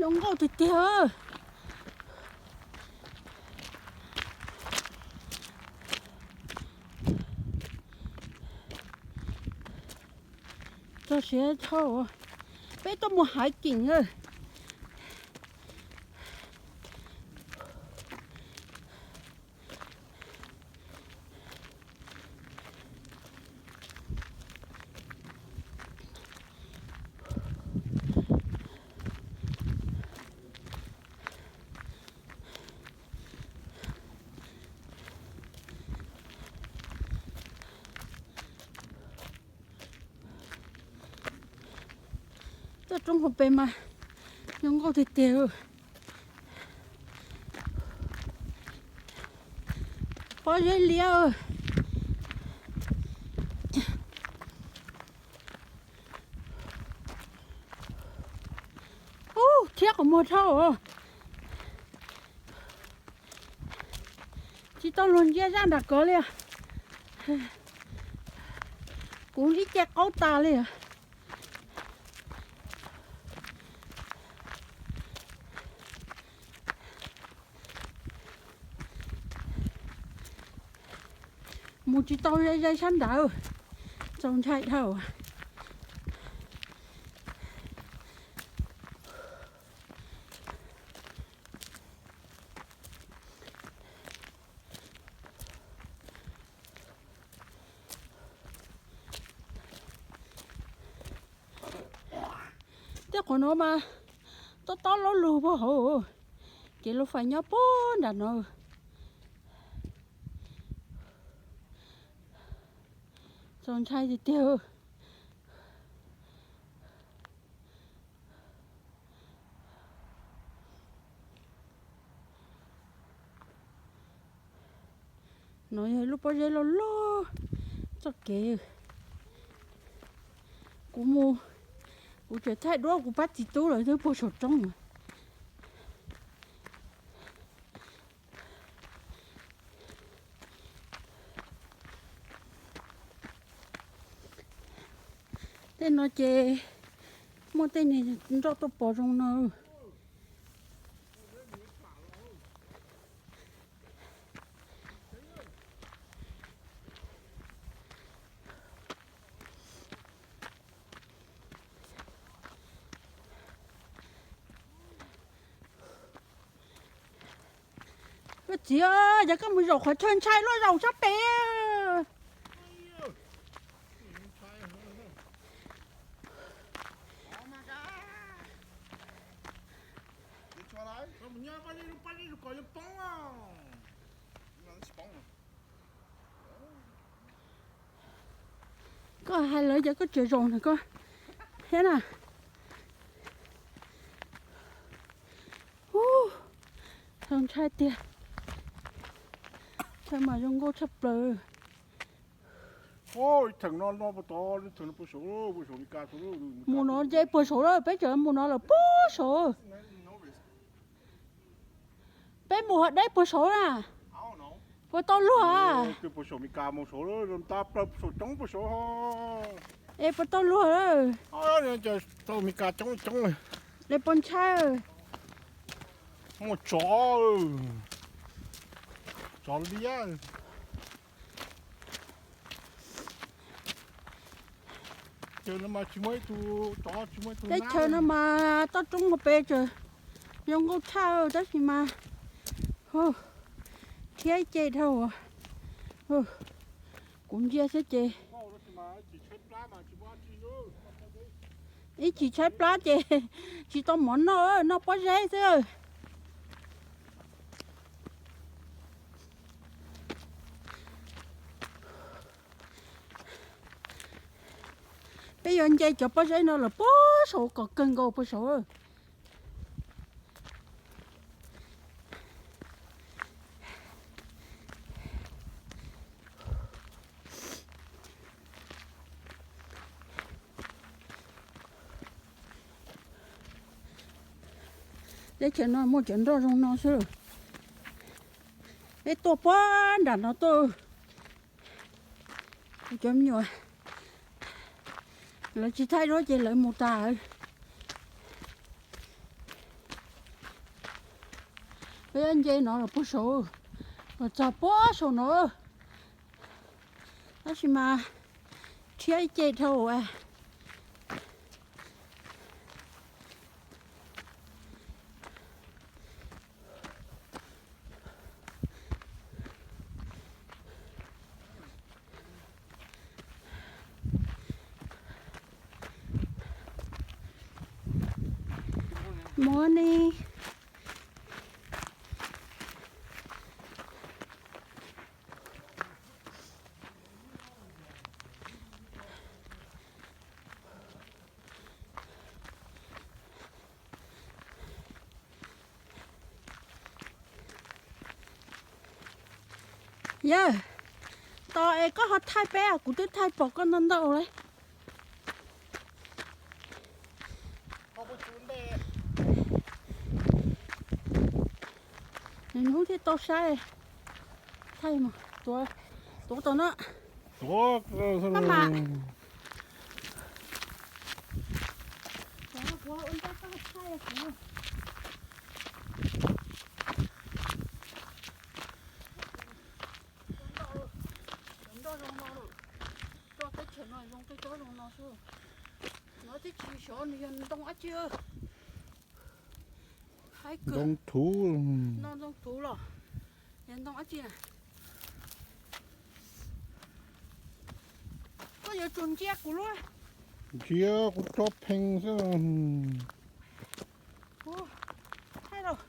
Zoo nkauj tiag tiag. Txog siav dhau, peb tuaj mus hiking. Toj roob hauv pes mas zoo nkauj tiag tiag. Pob zeb liab. Ub, thiab qhov muag dhau. Tsis tau luag ntsia zaj nram kov li. Kuv ib ce qaub tas li. Mus tsis tau ze ze sab nrad, txaus ntshai dhau. Tej qhov no mas tob tob loj lug puag hauv, ces lub fais nyob puag nram no. Txaus ntshai tiag tiag. No yog lub pob zeb loj loj txoj kev. Kuv mus, kuv tseem thaij duab kuv pab txiv tub lawv twb puag saum roob. Tej no ces muaj tej niag nroj tuaj pov zoo no. Koj txiv, yog koj mus zaum qhov chaw ntshai luaj zaum sab pem. Koj hais lawv ces koj tsis zaum na koj thiab na. Ub, txaus ntshai tiag. Chaw mas zoo nkauj tshaj plaws. Mus no ces puag saud lawm, peb tseem mus no lawm puag saud. Peb mus ho deb puag saud na. Puas tau luag? Es puas tau luag? Tau Meskas coob coob. Es puas ntshai? Muaj tsov, tsov liab. Teb chaws no mas toj roob hauv pes tseem zoo nkauj tshaj tab sis mas thiab ib ce dhau. Kuv ntsia xwb ces ib chim tshaib plab ces tsis tau mov noj, noj pob zeb xwb. Peb yuav nce cov pob zeb no lawm puag saud kom kawg nkaus puag saud. Teb chaws no muaj cov nroj zoo no xwb. Peb tuaj puag nram no tuaj. Kuv cov me nyuam lawv tsis thaij duab ces lawv mus tas. Peb nce no los puag saud, los txog puag saum no. Tab sis mas rhiab ib ce dhau. Morning. Yawg, tos es koj ho thaij peb, kuv twb thaij pom koj ntau ntau lawm. Nws hnub thiaj tau saib. Thaij mus, tuav, tuav tau na. Maj mam. Cov nroj zoo no lawm, rau teb chaws no zoo tej tsob zoo no xwb. No twb tsis xyov nws yog ntoo dab tsi. Haib kawg. Ntoo thuv. No ntoo thuv los yog ntoo dab tsi na? Koj yuav tsum ntsia kuv lub. Ntsia kuv rov pheej xwb. Thaij los,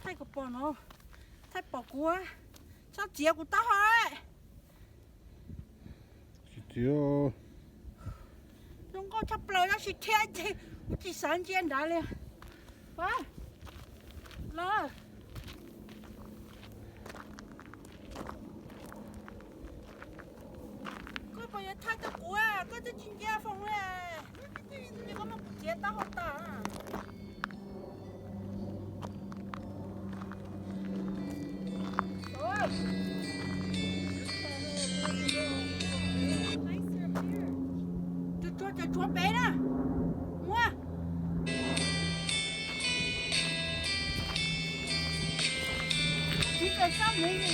thaij kom pom no, thaij pom kuv, txhob txiav kuv taub hau. Tsis txiav. Zoo nkauj tshaj plaws tab sis thiab ces kuv tsis xav ntsia nrad li. Los, koj puas yuav thaij rau kuv, koj twb tsis ntsia foom li. Ces koj muab kuv txiav taub hau tas. Tus tshuav cov tshuav pem na. Muab. Tsis tau sab mus li.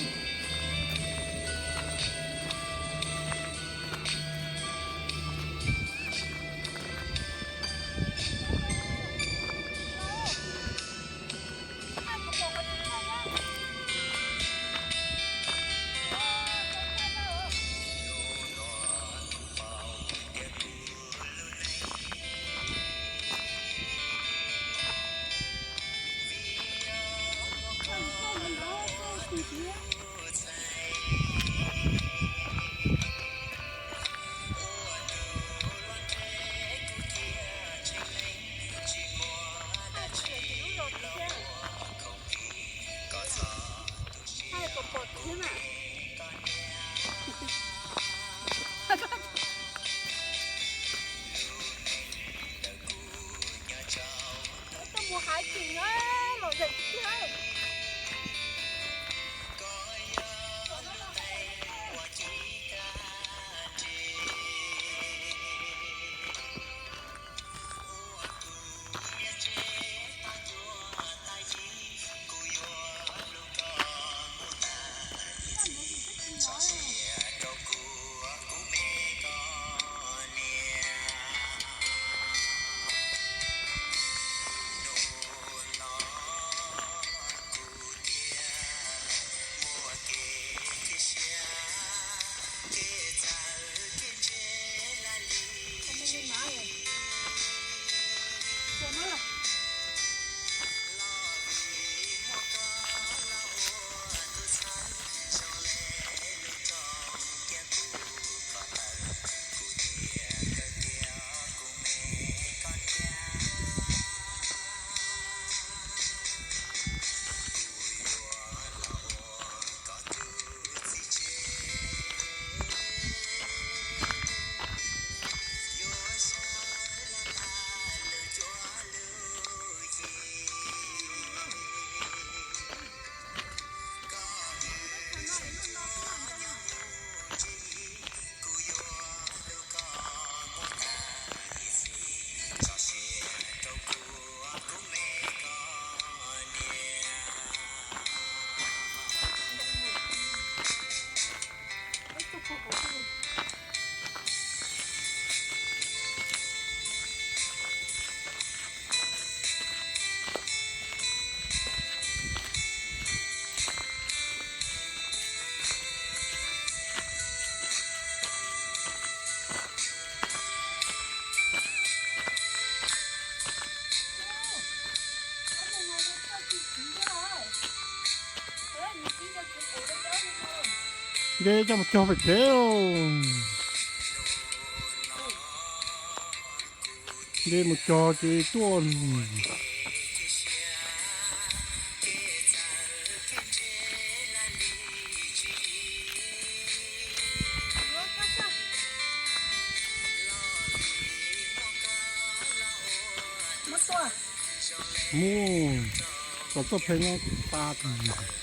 Koj mus hais tseem na, lom zem tiag. Nce coj mus cog pem tsev. Nce mus cog ces tuaj. Mus, kom txoj phev no tas.